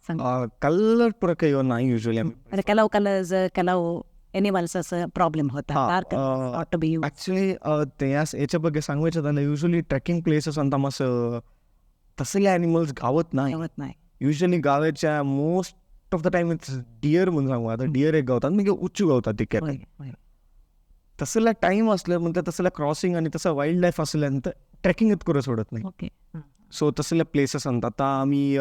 सांग. कलर पुरा काही नाही युजली. म्हणजे ಕೆಲವು कलर्स ಕೆಲವು एनिमल्स असं प्रॉब्लेम होता, dark not to be use. Actually ते याच्या ಬಗ್ಗೆ सांगायचं झालं युजली ट्रेकिंग प्लेसेस अंत असं तसले ॲनिमल्स गावत नाही. नाही युजली गावाच्या most of the time it's deer म्हणून सांगू. आता डियर एक गावतात, म्हणजे उच्चू गावतात तिके. तसला टाइम असलं म्हणजे तसला क्रॉसिंग आणि तसं वाईल्ड लाईफ असल्यानंतर ट्रेकिंगच करू सोडत नाही. ओके. सो तसले प्लेसेस अंत आता आमी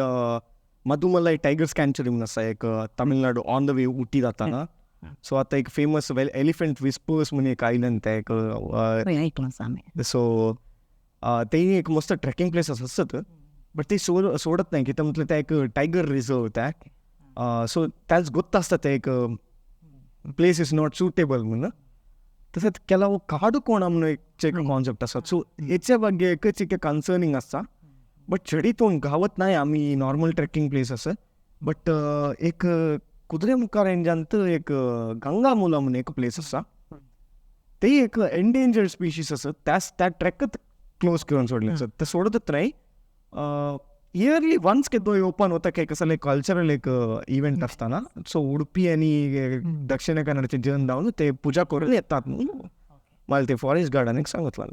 मधुमलाई टायगर सँच्युरी म्हणून आसा एक Tamil Nadu on the way Ooty जाताना. सो आता एक फेमस वेल एलिफंट विस्पर्स म्हणून एक आयलंड ते एक. सो तेही एक मस्त ट्रेकिंग प्लेस असत, बट ते सोडत नाही की म्हटलं त्या एक टायगर रिझर्व त्या. सो त्याच गोत्त आसता ते एक प्लेस is not suitable म्हणून. तशेंच ಕೆಲವು ಕಾಡು ಕೋಣ म्हणून एक कॉन्सेप्ट आसा. सो हेच्या ಬಗ್ಗೆ एक चिके कन्सर्निंग आसता, बट चडी तो गावत नाही आमी नॉर्मल ट्रेकिंग प्लेस आसा. बट एक कुद्रेमुखा रेंजांत एक गंगामुला म्हणून एक प्लेस आसा, ते एक एंडेंजर्ड स्पिशीज आसा. त्याच त्या ट्रॅकच क्लोज करून सोडले आसा, ते सोडतच नाही. इयरली वन्स केदो ओपन होता काय कसं कल्चरल एक इव्हेंट असताना. सो उडपी आणि दक्षिण कन्नडचे जन जाऊन ते पूजा करून येतात म्हणून मला ते फॉरेस्ट गार्डन एक सांगितलं.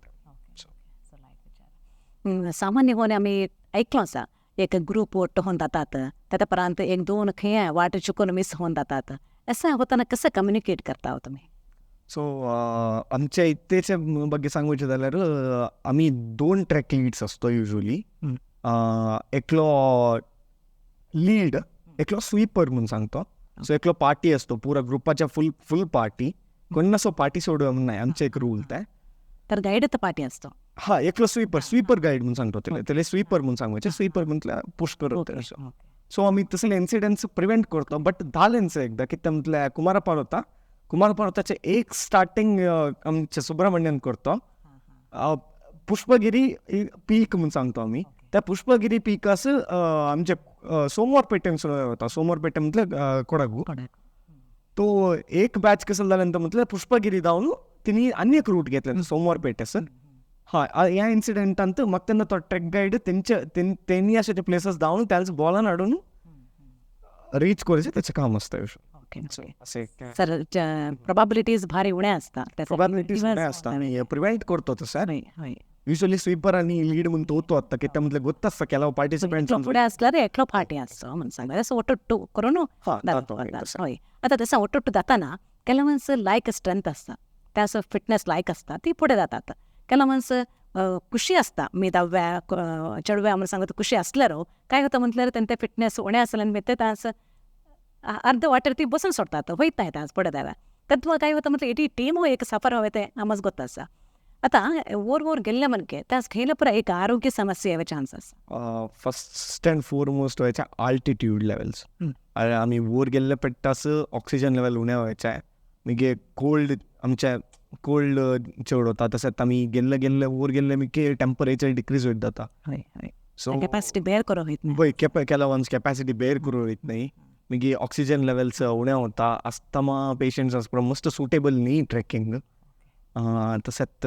सामान्य होऊन आम्ही ऐकलो आसा एक ग्रुप ಒಟ್ಟು होऊन जातात, त्याच्या परांत एक दोन खंय वाट चुकून मिस होऊन जातात. असं होताना कसं कम्युनिकेट करता हो तुम्ही? सो आमच्या इथेच्या ಬಗ್ಗೆ सांगूचे जाल्यार आमी 2 ट्रॅक लीड्स असतो युजली. एकलो लीड, एकलो स्वीपर म्हणून सांगतो. सो एकलो पार्टी असतो पुरा ग्रुपाच्या फुल फुल पार्टी, कोण असो पार्टी सोडू म्हणून नाही आमचे एक रूल ते. तर गाईड तर पार्टी असतो. हा एकलो स्वीपर, स्वीपर गाईड म्हणून सांगतो त्याला, त्याला स्वीपर म्हणून सांगायचे. स्वीपर म्हटलं पुश करत. सो आम्ही तसले इन्सिडेंट्स प्रिव्हेंट करतो. बट झालेंच एकदा की म्हटलं कुमारपर्वता, कुमारपर्वताचे एक स्टार्टिंग आमच्या सुब्रमण्यन करतो. पुष्पगिरी पीक म्हणून सांगतो आम्ही. त्या पुष्पगिरी पीकास आमच्या सोमवारपेठेन होता. सोमवारपेठे म्हटलं कोडगू. तो एक बॅच कसं झाल्यानंतर म्हटलं पुष्पगिरी जाऊन तिने अन्य एक रूट घेतला सोमवारपेठेस. हा या इन्सिडेंटांत मग त्यांना तो ट्रेक गाईड त्यांच्या त्यांनी असे ते प्लेसेस जाऊन त्याच बॉलान हाडून रीच करायचे त्याचे काम असतं. सर प्रोबॅबिलिटीज भारी उण्या असतात, प्रोबॅबिलिटीज उण्या असतात आणि प्रिव्हेंट करतो तसं. युज्वली स्वीपर आणि लीड म्हणून होतो आता की म्हटलं गोत्तास ಕೆಲವು पार्टिसिपेंट्स एकलो फुडें आसल्यार एकलो फाटीं आसचो म्हणून सांगता सो ಒಟ್ಟೊಟ್ಟು करून हय. आतां तसं ಒಟ್ಟೊಟ್ಟು जाताना ಕೆಲವೊಂದು लायक स्ट्रेंथ आसता, त्याचो फिटनेस लायक आसता, ती फुडें जातात. ಕೆಲವೊಂದು खुशी आसता, मी धाव्या चेडव्या म्हणून सांगता खुशी आसल्यार काय जाता म्हटल्यार तेंचे फिटनेस उणें आसल्यार ते तांस अर्द वाटेर ती बसून सोडतात, वयत नाय तांस फुडें जाल्यार. तत्व काय जाता म्हटल्यार इडी टीम एक सफर हवे ते आमच गोत्त आसा. आतां वोर वोर गेल्ले मनके त्यास खेयले पुरा एक आरोग्य समस्या येवचे चान्स आसा. फर्स्ट अँड फोरमोस्ट व्हायच्या आल्टिट्यूड लेवल्स. आमी वोर गेल्ले पेट्टास ऑक्सिजन लेवल उणें व्हायचें, मागीर कोल्ड आमचे कोल्ड चड वता. तशेंच आमी गेल्ले गेल्ले वोर गेल्ले मागीर टेम्परेचर डिक्रीज वयत जाता. सो कॅपॅसिटी बेर करूंक वयत पळय केला कॅपॅसिटी बेर करूंक वयत न्ही, मागीर ऑक्सिजन लेवल्स उणें वता. अस्थमा पेशंट्स आसता मस्त सुटेबल न्ही ट्रेकिंग. तशेंच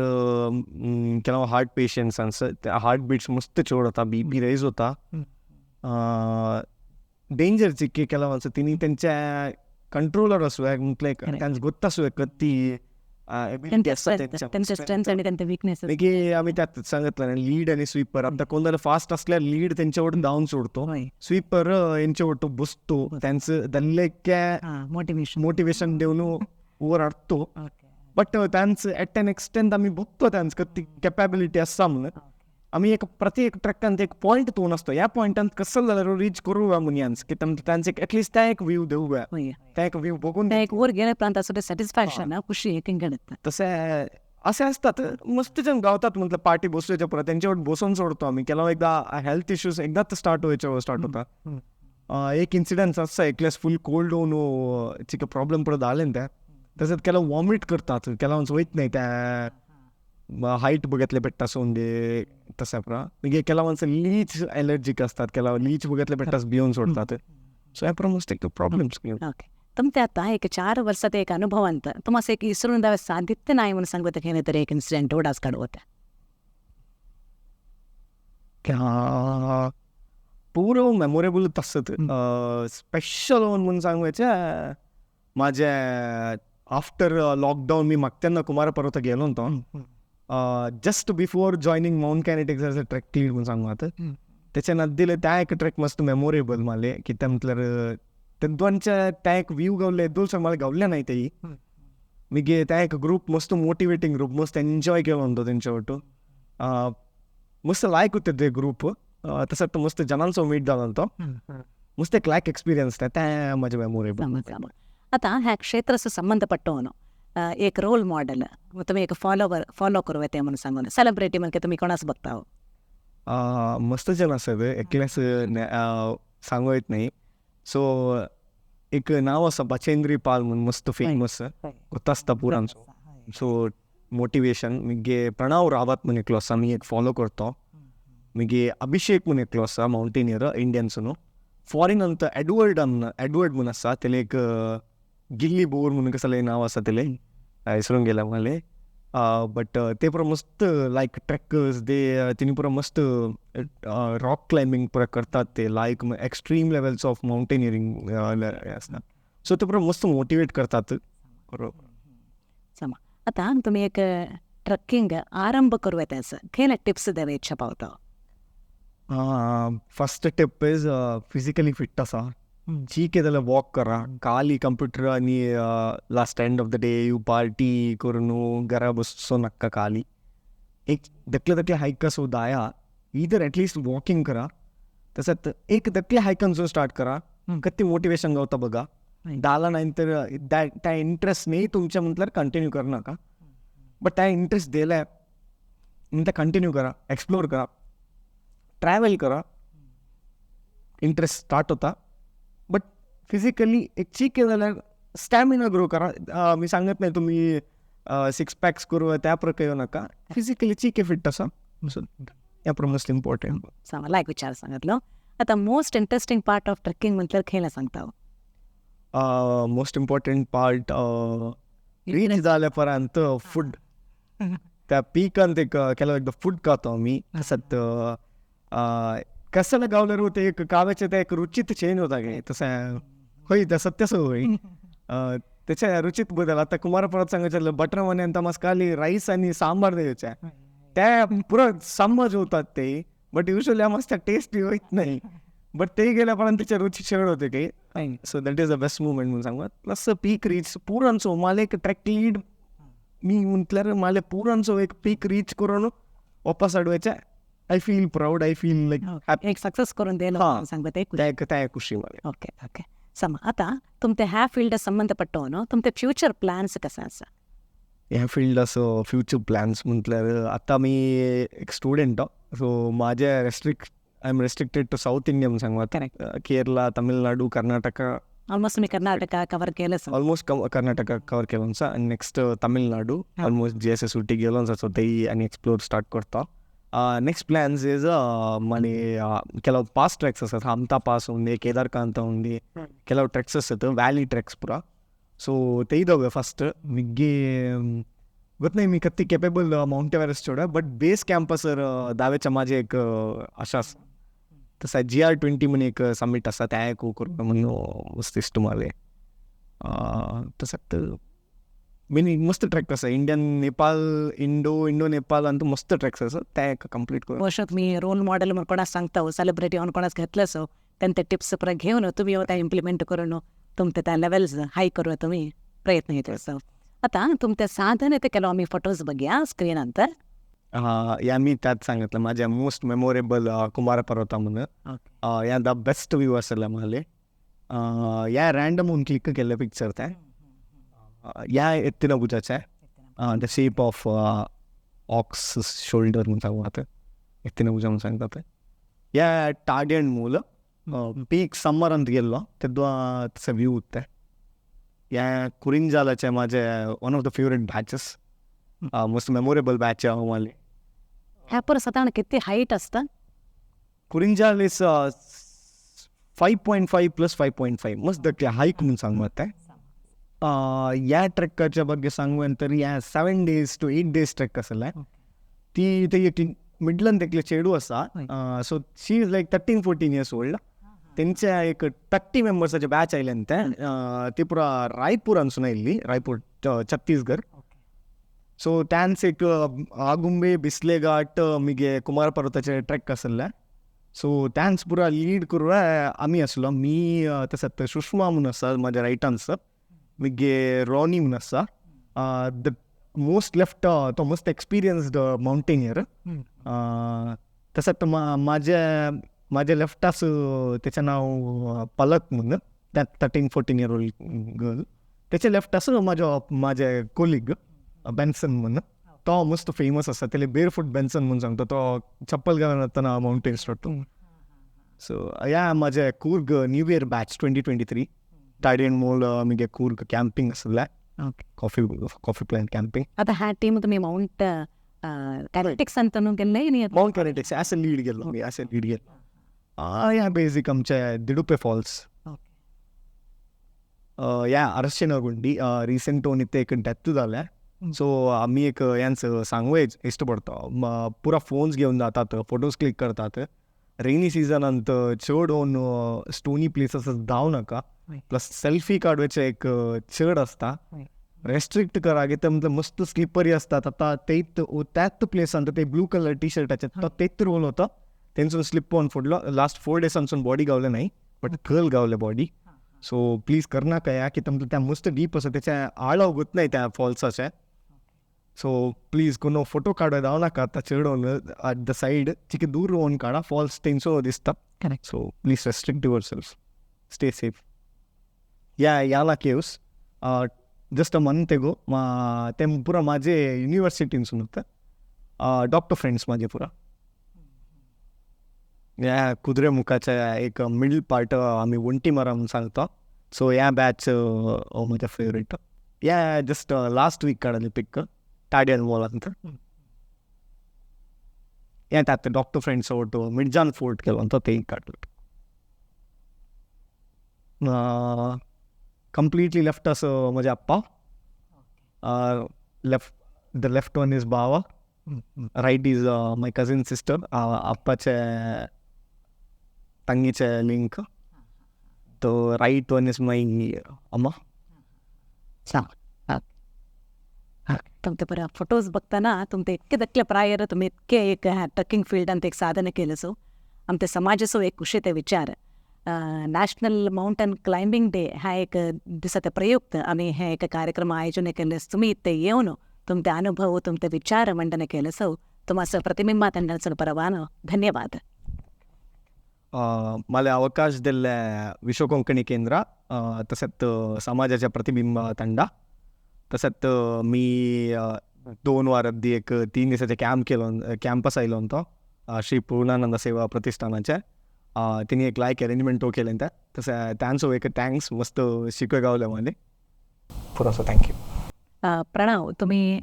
ಕೆಲವು हार्ट पेशंट्स आसा, हार्ट बीट्स मस्त चड वता, बीपी रेज वता. डेंजर चिक्की ಕೆಲವು आसा तिनी तेंच्या कंट्रोलर आसूं म्हटल्यार तांकां गोत्त आसूं ती मागीर आमी त्यात सांगितलं लीड आणि स्वीपर. आता कोणाला फास्ट असल्यार लीड त्यांच्यावर डाऊन सोडतो, स्वीपर यांच्यावर बसतो, त्यांचं दल्लेक्या मोटिवेशन मोटिवेशन देऊन वर हाडतो. बट त्यांचं एट एन एक्सटेंट आमी बघतो त्यांचं ती कॅपॅबिलिटी आसा म्हणून. आमी एक प्रत्येक ट्रेकांत एक पॉयंट तोवन आसतो, ह्या पॉयंटान कसं जाल्यार रीच करूया म्हणून की तांचे एटलिस्ट त्या एक व्यू देऊया, त्या एक व्यू बघून एक वर गेल्या उपरांत असं सॅटिस्फॅक्शन खुशी एक तशें असे असतात मस्त जण गावतात म्हटलं पार्टी बसवायच्या परत त्यांच्यावर बसवून सोडतो आम्ही. केला एकदा हेल्थ इश्यूज एकदाच स्टार्ट व्हायच्या स्टार्ट होता. एक इन्सिडन्स आसा एकल्यास फूल कोल्ड होऊन चिका प्रॉब्लेम परत आले त्या. तसेच केला वॉमिट करतात, केला वयत नाही त्या हायट बघितले पेट्टास म्हणजे तसं मागीर ಕೆಲವೊಂದ್ಸ लीच एलर्जीक असतात, ಕೆಲವು लीच बघितले पेट्टास भिवन सोडतात. सो ह्या मस्त एक प्रॉब्लेम्स. ओके, तुमचे आता एक 4 वर्षात एक अनुभव अंत तुम्हाला एक इसरून दावे साधित्य नाही म्हणून सांगत घेणे तरी एक इन्सिडेंट ओडास काढू होत्या. पुरो मेमोरेबल तसंच स्पेशल म्हणून सांगायचे माझे आफ्टर लॉकडाऊन मी मागत्यांना कुमार पर्वत गेलो नव्हतो. Just before joining Mount Kinetics as a trek lead म्हणून सांगू आता त्याच्या नद्दीले त्या एक ट्रेक मस्त मेमोरेबल माले की त्या म्हटल्यार ते दोनच्या त्या एक व्यू गावले दोन मला गावले नाही तेही. मी गे त्या एक ग्रुप मस्त मोटिवेटिंग ग्रुप मस्त एन्जॉय केलो म्हणतो त्यांच्या ಒಟ್ಟು मस्त लायक होते ते ग्रुप. तसं मस्त जनांचो मीट जालो तो मस्त एक लायक एक्सपिरियन्स त्या माझ्या मेमोरेबल. आता ह्या क्षेत्राशी संबंधपट्टवनो एक रोल मॉडेल तुम्ही एक फॉलोवर फॉलो करू येते म्हणून सांगून सेलिब्रिटी म्हणजे तुम्ही कोणाच बघता हो? मस्त जण आसत एकल्यास सांगू येत नाही. सो एक नाव आसा बचेंद्री पाल म्हणून मस्त फेमस गोत्त आसता पुरांचो. सो मोटिवेशन मागीर प्रणव रावत म्हणून एकलो आसा मी एक फॉलो करतो. मागीर अभिषेक म्हणून एकलो आसा मावंटेनियर इंडियन्स न्हू. फॉरेन अंत एडवर्ड एडवर्ड म्हणून आसा तेले एक गिल्ली बोर म्हणून कसले नाव आसा तेले विसरून गेला माले. बट ते पुरा मस्त लायक ट्रेकर्स ते तिनी पुरा मस्त रॉक क्लाइंबिंग पुरा करतात ते like extreme levels of mountaineering आसता. सो ते पुरा मस्त मोटिवेट करतात. बरोबर. समा आता तुम्ही एक ट्रेकिंग आरंभ करू येते खेळ टिप्स देवे इच्छा पावता? First tip is physically fit आसा, ठीक आहे जाल्यार वॉक करा. खाली कंप्युटर आनी last end of the day you party करून घरा बसचो नाका. खाली एक धाकले धाकले हायक दाया इधर एटलिस्ट वॉकिंग करा. तसंच एक धाकले हायकांचो स्टार्ट करा, कत्ती मोटिवेशन गावता बघा. दाला नाही तर त्या इंटरेस्ट नाही तुमच्या म्हटल्यार कंटिन्यू करू नका, बट त्या इंटरेस्ट दिलाय म्हटल्यार कंटिन्यू करा, एक्सप्लोर करा, ट्रॅव्हल करा, इंटरेस्ट स्टार्ट होता. बट फिजिकली एक ठीक आहे जाल्यार स्टॅमिना ग्रो करा. मी सांगत नाही तुम्ही सिक्स पॅक्स करू त्या प्रकारे येऊ नका, फिजिकली ठीक आहे फिट आसा. सो ह्या मोस्ट इम्पॉर्टंट. मला एक विचार सांगितलं. आता most interesting part of trekking म्हटल्यार खेळ सांगता? मोस्ट इम्पॉर्टंट पार्ट रीच जाल्या उपरांत फूड. त्या पीकांत एक ಕೆಲವು एकदा फूड खातो आमी. तसंच कसं गावल्यार ते एक काव्याचे ते एक रुचीत चेंज होता गे तसं होय त्या सत्य होय त्याच्या रुचीत बदल. आता कुमार परत सांगायचं बटर मने ಅಂತ मस्त खाली राईस आणि सांबार द्यायचा ते पुरा समज होतात ते, बट युजली मस्त टेस्ट होत नाही, बट ते गेल्यापर्यंत त्याच्या रुची चढ होते काही. So that is the best moment म्हणून सांगू. प्लस पीक रीच पुरांचो मला एक ट्रॅक लीड मी म्हटल्यार मला पुरांचो एक पीक रीच करून वापस आडवायचे. I feel proud, I feel like happy. एक सक्सेस करून दिलं सांगता ते त्या खुशी मला. ओके ओके सम आता तुमचे ह्या फील्ड संबंधपट्टो तुमचे फ्युचर प्लॅन्स कसे आसा? ह्या फील्ड असो फ्युचर प्लॅन्स म्हटल्यार आतां मी एक स्टुडंट, सो माझे restrict I am restricted to South India म्हणून सांगू. केरला, तमिळनाडू, कर्नाटका. ऑलमोस्ट तुम्ही कर्नाटका कवर केलं. ऑलमोस्ट कर्नाटका कवर केलं आसा आनी next Tamil Nadu almost GSS Ooty गेलो आसा, सो तेय आनी एक्सप्लोर स्टार्ट करता. నెక్స్ట్ ప్లాన్స్ is మన ಕೆಲವು పాస్ ట్రెక్స్ వస్తుంది, హమ్తా పాస్ ఉంది, కేదార్కాంత ఉంది, ಕೆಲವು ట్రెక్స్ వస్తుంది, వ్యాలీ ట్రెక్స్ ಪೂರ. సో ತೆಯ್ದವೆ ಫಸ್ಟ್ ಮಿಗ್ಗಿ ಗೊತ್ತ मी कत्ती केपेबल माउंट एव्हरेस्ट चोड, बट बेस कॅम्पसर दावेच्या माझे एक आशा आसा. तसा GR20 म्हणून एक समिट आसा, त्या एक करूं म्हणून मस्त इश्ट माले. तसं मेनी मस्त ट्रॅक आसा Indian Nepal Indo Indo Nepal अंत मस्त ट्रॅक्स आसा, ते एक कंप्लीट करून. ಬಹುಶಃ तुम्ही रोल मॉडेल म्हणून कोणाक सांगता, सेलिब्रिटी म्हणून कोणाक घेतलं सो त्यांचे टिप्स पुरा घेऊन तुम्ही त्या इम्प्लिमेंट करून तुमचे त्या लेवल्स हाय करू तुम्ही प्रयत्न येते. सो आता तुमच्या साधने ते ಕೆಲವು आम्ही फोटोज बघूया स्क्रीन नंतर. या मी त्यात सांगितलं माझ्या मोस्ट मेमोरेबल कुमार पर्वता म्हणून, या the best view आसले माले. या रॅन्डम होऊन क्लिक केल्ले पिक्चर ते. या एत्तिना भुजाचे the shape of ox shoulder म्हणून सांगू आता, एत्तिना भुजा म्हणून सांगता ते. या टार्डियन मूल पीक समर अंत गेल्लो तेद्वा तसं व्यू उत्ते. या कुरिंजालाचे माझे one of the favourite batches, most memorable batch आहे माले. ह्या पर साधारण किती हाईट असतं? कुरिंजाल is 5.5 plus 5.5 मस्त हाईक म्हणून सांगू ते. या ट्रेकाच्या ಬಗ್ಗೆ सांगू तर या 7 days to 8 days trek आसले. ती ते मिडलन तेकले चेडू आसा, so she is like 13-14 years old. तेंच्या एक 30 मेंबर्साचे बॅच आयल्यान ते ती पुरा रायपूर अंसून आयिल्ली, रायपूर छत्तीसगड. सो त्यांस एक आगुंबे बिस्ले घाट मिगे कुमार पर्वताचे ट्रेक आसले. सो त्यांस पुरा लीड करून आमी आसलो. मी तसंच सुषमा म्हणून आसा माझ्या रायट आन्सर, मिगे रॉनी म्हणून आसा the most left, तो मोस्ट एक्सपिरियन्स्ड माउंटेनियर. तसंच माझ्या माझ्या लेफ्ट आस त्याचें नांव पलक म्हणून, त्या 13-14 इयर ओल्ड गर्ल. त्याचे लेफ्ट आस म्हाजो म्हाजे कोलीग बेन्सन म्हणून, तो मस्त फेमस आसा, तेले बेरफूट बेन्सन म्हणून सांगता, तो चप्पल घालून वतना माउंटेन्स चडटा. सो या म्हाजे Coorg new year batch 2023 Tadiandamol मिगे कूर्ग कॅम्पिंग आसलें, कॉफी कॉफी प्लांट कॅम्पिंग. आता ह्या टीम तुम्ही माउंट कॅरेटिक्स अंत गेल्ले? माउंट कॅरेटिक्स ॲज अ लीड गेलो मी, ॲज अ लीड गेलो. या बेसिक आमचे दिडुपे फॉल्स, या अरशिनगुंडी रिसेंट इथे एक डेथ जालें. सो आमी एक यांच सांगू इश्ट पडता, पुरा फोन्स घेवन जातात, फोटोज क्लिक करतात. रेनी सिजनांत चड होवन स्टोनी प्लेसीस धांव नाका, प्लस सेल्फी काडपाचें एक चड आसता, रेस्ट्रिक्ट करा कित्याक म्हणजे मस्त स्लिपरी असतात. आता तेच त्याच प्लेसान ते ब्लू कलर टी शर्टाचे तो तेच रोल होता, तेंचून स्लिप होऊन फुडलो. लास्ट 4 डेजांसून बॉडी गावले नाही, but curl Gawale body. So please करनाका या की तुमचं त्या मस्त डीप आसा, त्याच्या आळो होत नाही त्या फॉल्साचे. सो प्लीज कोनो फोटो काडूं धांव नाका आतां चेडोवन एट the side चिके दूर रावन काडा, फॉल्स तेंचो दिसता. Correct. So please restrict yourself, stay safe. या Yala caves just a month ago ते पुरा माझे युनिवर्सिटींसून होतं, डॉक्टर फ्रेंड्स माझे पुरा. या कुद्रेमुखाच्या एक मिडल पार्ट आम्ही वंटी मारा म्हणून सांगतो. सो या बॅच माझ्या फेवरेट. या जस्ट लास्ट वीक काढले पिक टाडियन मॉल ಅಂತ. या त्यात डॉक्टर फ्रेंड्स ಒಟ್ಟು ಮಿಡ್ಜಾನ್ ಫೋರ್ಟ್ ಕೆಲವಂತ ते काढलं. कंप्लीटली लेफ्ट असं माझे आप्पा, left the left one is Bawa, right is my cousin sister, आप्पाचे ತಂಗಿचे link. तो राईट वन is my अम्मा. तुमचे बरं फोटोज बघताना तुमचे इतके दकले प्रायर तुम्ही इतके एक ट्रेकिंग फील्डांत एक साधन केलं सो आमच्या समाजाचो एक खुशी ते विचार. नॅशनल माउंटन क्लाइम्बिंग डे हा एक दिसा प्रयुक्त आम्ही हे एक कार्यक्रम आयोजन केले. तुम्ही इथे येऊन तुमचे अनुभव, तुमचे विचार मंडन केलं सो तुम्हाला प्रतिबिंबा ತಂಡದ ಪರವಾನ धन्यवाद. मला अवकाश दिल्ले विश्व कोंकणी केंद्र, तसंच समाजाच्या प्रतिबिंब ತಂಡ. तसंच मी 2 वारात एक 3 दिसाचे कॅम्प केलो, कॅम्पस आयलो होतो श्री पूर्णानंद सेवा प्रतिष्ठानाचे. तिने एक लायक अरेंजमेंट तो केलं त्या, तसं त्यांचं एक thanks. मस्त शिकवे गावलं मला पुरोसो. Thank you. Pranav, तुम्ही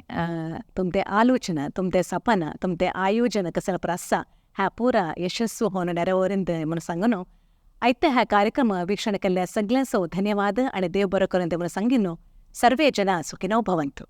तुमचे आलोचना, तुमचे सपन, तुमचे आयोजन कसं प्रस्सा ह्या पुरा यशस्व होऊन ನೆರವೇರಿಂದ म्हणून सांगून आयते ह्या कार्यक्रम वीक्षण केल्ल्या सगळ्यांचो धन्यवाद आणि देव बरो करून म्हणून सांगिनो. सर्वे जना सुखिनो भवन्तु.